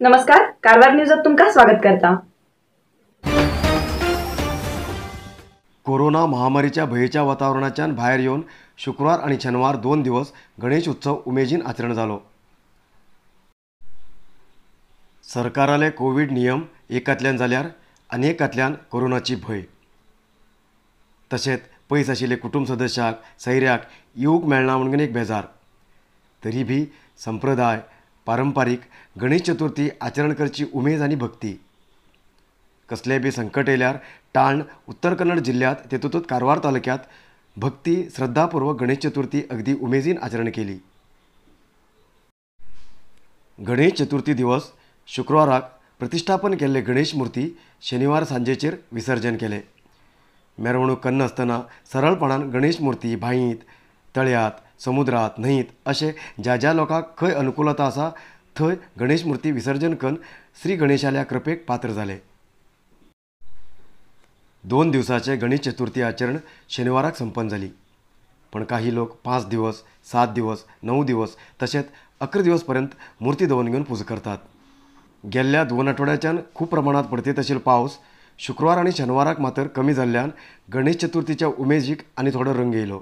नमस्कार, कारवार न्यूजात तुमका स्वागत करता। कोरोना महामारीच्या भयेच्या वातावरणाच्यान भायर येवन शुक्रवार आणि शनिवार 2 दिवस गणेश उत्सव उमेदीन आचरण जालो। सरकाराले कोविड नियम एकातल्यान जाल्यार आनी एकातल्यान कोरोनाची भंय, तशेंच पयस आशिल्ले कुटुंब सदस्याक सैऱ्याक येवंक मेळना म्हणून एक बेजार। तरी बी संप्रदाय पारंपारीक गणेश चतुर्थी आचरण करची उमेद आनी भक्ती। कसलेय बी संकट येयल्यार टाळण उत्तर कन्नड जिल्ह्यात तेतूंतच कारवार तालुक्यात भक्ती श्रद्धापूर्वक गणेश चतुर्थी अगदी उमेदीन आचरण केली। गणेश चतुर्थी दिवस शुक्रवाराक प्रतिष्ठापन केल्ले गणेश मूर्ती शनिवार सांजेचेर विसर्जन केले। मिरवणूक करनासतना सरळपणान गणेश मूर्ती भाईत, तळ्यात, समुद्रात, न्हंयत अशें ज्या ज्या लोकांक खंय अनुकूलता आसा थंय गणेश मूर्ती विसर्जन करून श्री गणेशाल्या कृपेक पात्र जाले। 2 दिवसाचे गणेश चतुर्थी आचरण शनिवाराक संपन्न जाली, पण काही लोक 5 दिवस, 7 दिवस, 9 दिवस तशेंच 11 दिवस पर्यंत मूर्ती दवरून घेवन पुजा करतात। गेल्ल्या 2 आठवड्याच्यान खूब प्रमाणात पडतेत आशिल्लो पावस शुक्रवार आनी शनिवाराक मात्र कमी जाल्ल्यान गणेश चतुर्थीच्या उमेदीक आनी थोडो रंग येयलो।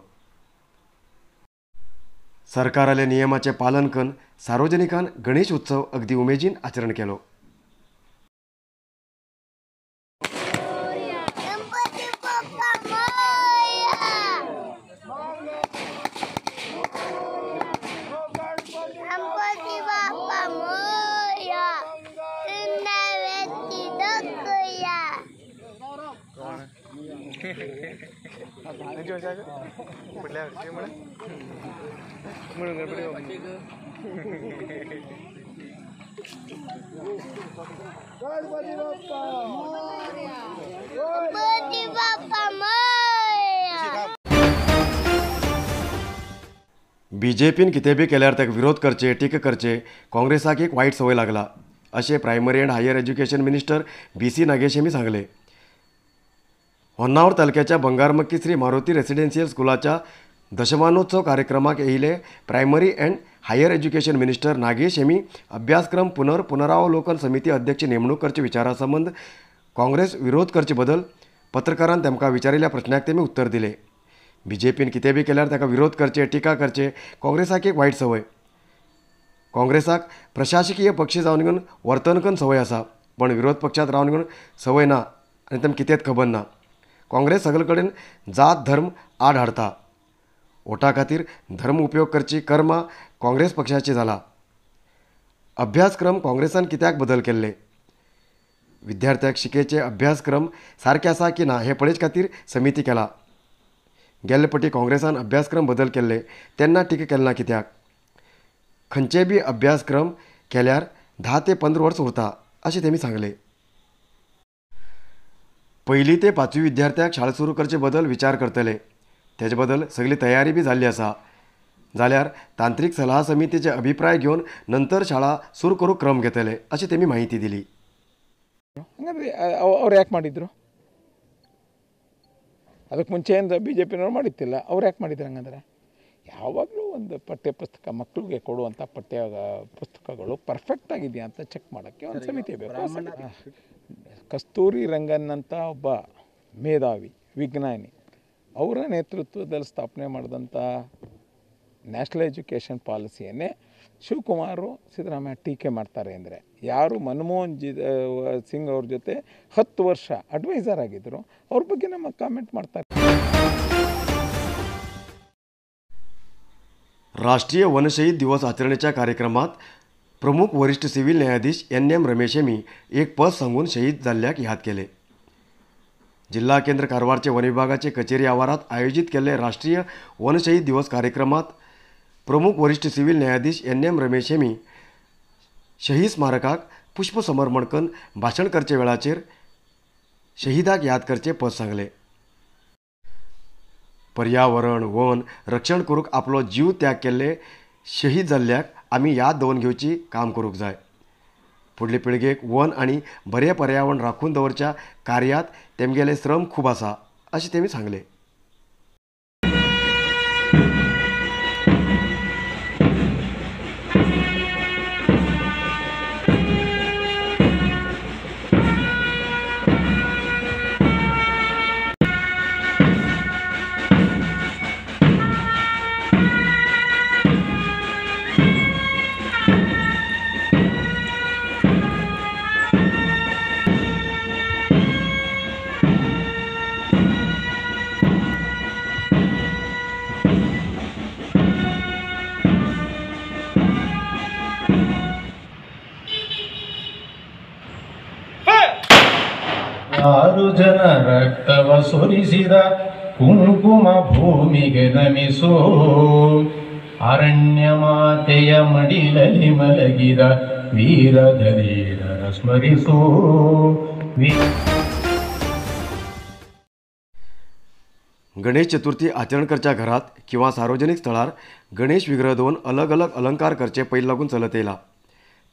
सरकाराले नियमाचे पालन करून सार्वजनिकान गणेश उत्सव अगदी उमेदीन आचरण केलो। बीजेपीन कितें बी केल्यार ताका विरोध करचे, टीका करचे काँग्रेसाक एक वायट संवय लागला अशें primary and higher education minister B C Nagesh हेमी सांगलें। होन्नावर तालुक्याच्या बंगारमक्की श्री मारुती रेसिडेन्शियल स्कुलाच्या दशमानोत्सव कार्यक्रमाक येयले primary and higher education minister Nagesh Hemi अभ्यासक्रम पुनरावलोकन समिती अध्यक्ष नेमणूक करचे विचारा संबंद काँग्रेस विरोध करचे बदल पत्रकारान तेमकां विचारिल्ल्या प्रश्नाक तेमी उत्तर दिले। बीजेपीन कितें बी केल्यार ताका विरोध करचे, टिका करचे काँग्रेसाक एक वायट संवय। काँग्रेसाक प्रशासकीय पक्ष जावन घेवन वर्तन करून संवय आसा, पण विरोध पक्षात रावन घेवन संवय ना आनी तेमकां कितेंच खबर ना। काँग्रेस सगळे कडेन जात धर्म आड हाडता। वोटा खातीर धर्म उपयोग करची कर्मा काँग्रेस पक्षाची जाला। अभ्यासक्रम काँग्रेसान कित्याक बदल केल्ले, विद्यार्थ्याक शिकेचे अभ्यासक्रम सारके आसा की ना हे पळोवचे खातीर समिती केला। गेल्ले पटी काँग्रेसान अभ्यासक्रम बदल केल्ले तेन्ना टिका केल्ले ना कित्याक। खंयचे बी अभ्यासक्रम केल्यार 10 ते 15 वर्स उरता अशें तेमी सांगलें। पयली ते 5वी विद्यार्थ्याक शाळा सुरू करचे बदल विचार करतले, तेजे बदल सगळी तयारी बी जाल्ली आसा। जाल्यार तांत्रिक सलाह समितीचे अभिप्राय घेवन नंतर शाळा सुरू करूंक क्रम घेतले अशी तेमी माहिती दिली। ಹಾಗಾದರೆ ಅವ್ರು ಯಾಕೆ ಮಾಡಿದರು? ಅದಕ್ಕೆ ಮುಂಚೆ ಏನು ಬಿ ಜೆ ಪಿನವ್ರು ಮಾಡಿತ್ತಿಲ್ಲ, ಅವ್ರು ಯಾಕೆ ಮಾಡಿದ್ರು? ಹಂಗಂದರೆ ಯಾವಾಗಲೂ ಒಂದು ಪಠ್ಯಪುಸ್ತಕ ಮಕ್ಕಳಿಗೆ ಕೊಡುವಂಥ ಪಠ್ಯ ಪುಸ್ತಕಗಳು ಪರ್ಫೆಕ್ಟಾಗಿದೆಯಾ ಅಂತ ಚೆಕ್ ಮಾಡೋಕ್ಕೆ ಒಂದು ಸಮಿತಿ ಬೇಕು. ಕಸ್ತೂರಿ ರಂಗನ್ ಅಂತ ಒಬ್ಬ ಮೇಧಾವಿ ವಿಜ್ಞಾನಿ ಅವರ ನೇತೃತ್ವದಲ್ಲಿ ಸ್ಥಾಪನೆ ಮಾಡಿದಂಥ ನ್ಯಾಷನಲ್ ಎಜುಕೇಷನ್ ಪಾಲಿಸಿಯನ್ನೇ ಶಿವಕುಮಾರು ಸಿದ್ದರಾಮಯ್ಯ ಟೀಕೆ ಮಾಡ್ತಾರೆ ಅಂದರೆ, ಯಾರು ಮನಮೋಹನ್ ಸಿಂಗ್ ಅವ್ರ ಜೊತೆ 10 ವರ್ಷ ಅಡ್ವೈಸರ್ ಆಗಿದ್ದರು ಅವ್ರ ಬಗ್ಗೆ ನಮ್ಮ ಕಾಮೆಂಟ್ ಮಾಡ್ತಾರೆ. राष्ट्रीय वनशहीद दिवस आचरणेच्या कार्यक्रमात प्रमुख वरिष्ठ सिव्हिल न्यायाधीश एन एम रमेश हेमी एक पद सांगून शहीद जाल्ल्याक याद केले। जिल्हा केंद्र कारवारचे वन विभागाचे कचेरी आवारात आयोजित केल्ले राष्ट्रीय वनशहीद दिवस कार्यक्रमात प्रमुख वरिष्ठ सिव्हिल न्यायाधीश एन एम रमेश हेमी शहीद स्मारकाक पुष्पसमर्पण करून भाशण करचे वेळाचेर शहीदाक याद करचे पद सांगले। पर्यावरण वन रक्षण करूंक आपलो जीव त्याग केल्ले शहीद जाल्ल्याक आमी याद दवरून घेवची काम करूंक जाय। फुडले पिळगेक वन आनी बरें पर्यावरण राखून दवरच्या कार्यात तेमगेले श्रम खूब आसा अशें तेमी सांगलें। ಜನ ರಕ್ತವ ಸುರಿಸಿದ ಕುಂಕುಮ ಭೂಮಿಗೆ ನಮಿಸೋ. ಅರಣ್ಯ ಮಾತೆಯ ಮಡಿಲಲ್ಲಿ ಮಲಗಿದ ವೀರಧೀರರ ಸ್ಮರಿಸೋ. गणेश चतुर्थी आचरण करच्या घरात किंवा सार्वजनिक स्थळार गणेश विग्रह दवरून अलग अलग अलंकार करचे पयलीं लागून चलत येयला.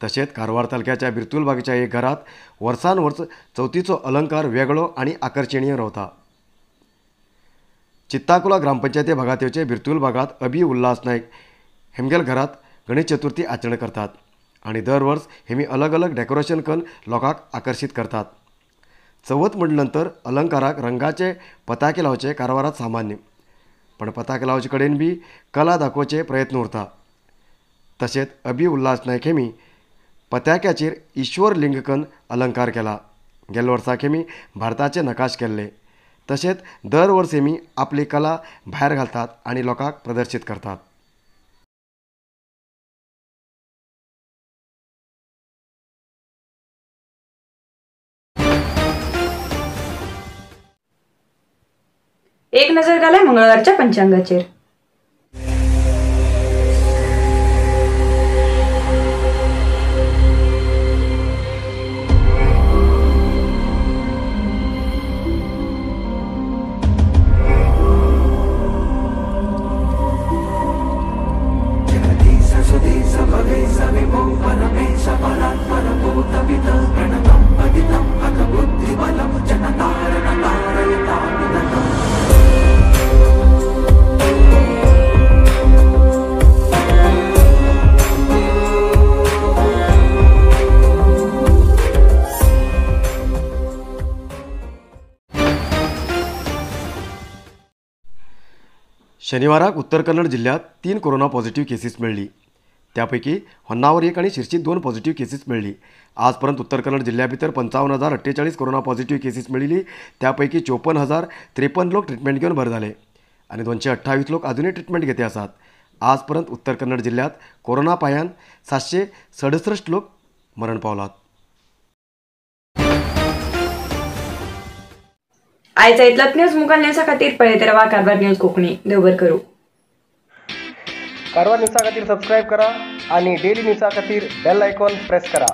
तशेंच कारवार तालुक्याच्या बिरतूल बागेच्या एक घरात वर्सान वर्स चवथीचो अलंकार वेगळो आनी आकर्षणीय रावता. चित्ताकुला ग्रामपंचायती भागात येवचे बिरतूल भागात अभि उल्हास नायक हेमगेल घरात गणेश चतुर्थी आचरण करतात आनी दर वर्स हेमी अलग अलग डेकोरेशन करून लोकांक आकर्शीत करतात. चवथ म्हणले नंतर अलंकाराक रंगाचे पताके लावचे कारवारात सामान्य, पण पताके लावचे कडेन बी कला दाखोवचे प्रयत्न उरता. तशेंच अभि उल्हास नायक हेमी पताक्याचेर ईश्वर लिंगकन अलंकार केला. गेल्या वर्साक हेमी भारताचे नकाश केल्ले. तशेंच दर वर्स हेमी आपली कला भायर घालतात आनी लोकांक प्रदर्शीत करतात. एक नजर घालाय मंगळवारच्या पंचांगाचेर. शनिवाराक उत्तर कन्नड जिल्ह्यात 3 कोरोना पॉझिटिव्ह केसीस मेळ्ळी. त्यापैकी होन्नावर 1 आनी शिरशीत 2 पॉझिटिव्ह केसीस मेळ्ळी. आजपर्यंत उत्तर कन्नड जिल्ह्या भितर 55,048 कोरोना पॉझिटिव्ह केसीस मेळिल्ली. त्यापैकी 54,053 लोक ट्रिटमेंट घेवन बरे जाले आनी 228 लोक अजुनूय ट्रिटमेंट घेते आसात. आजपर्यंत उत्तर कन्नड जिल्ह्यात कोरोना पायान 767 लोक मरण पावलात. आयचा इतलोच न्यूज मुखार न्यूजा खातीर पळयत रावा कारवार न्यूज कोंकणी. देव बरें करूं. कारवार न्यूजा खातीर सबस्क्रायब करा आणि डेली न्यूजा खातीर बेल आयकॉन प्रेस करा.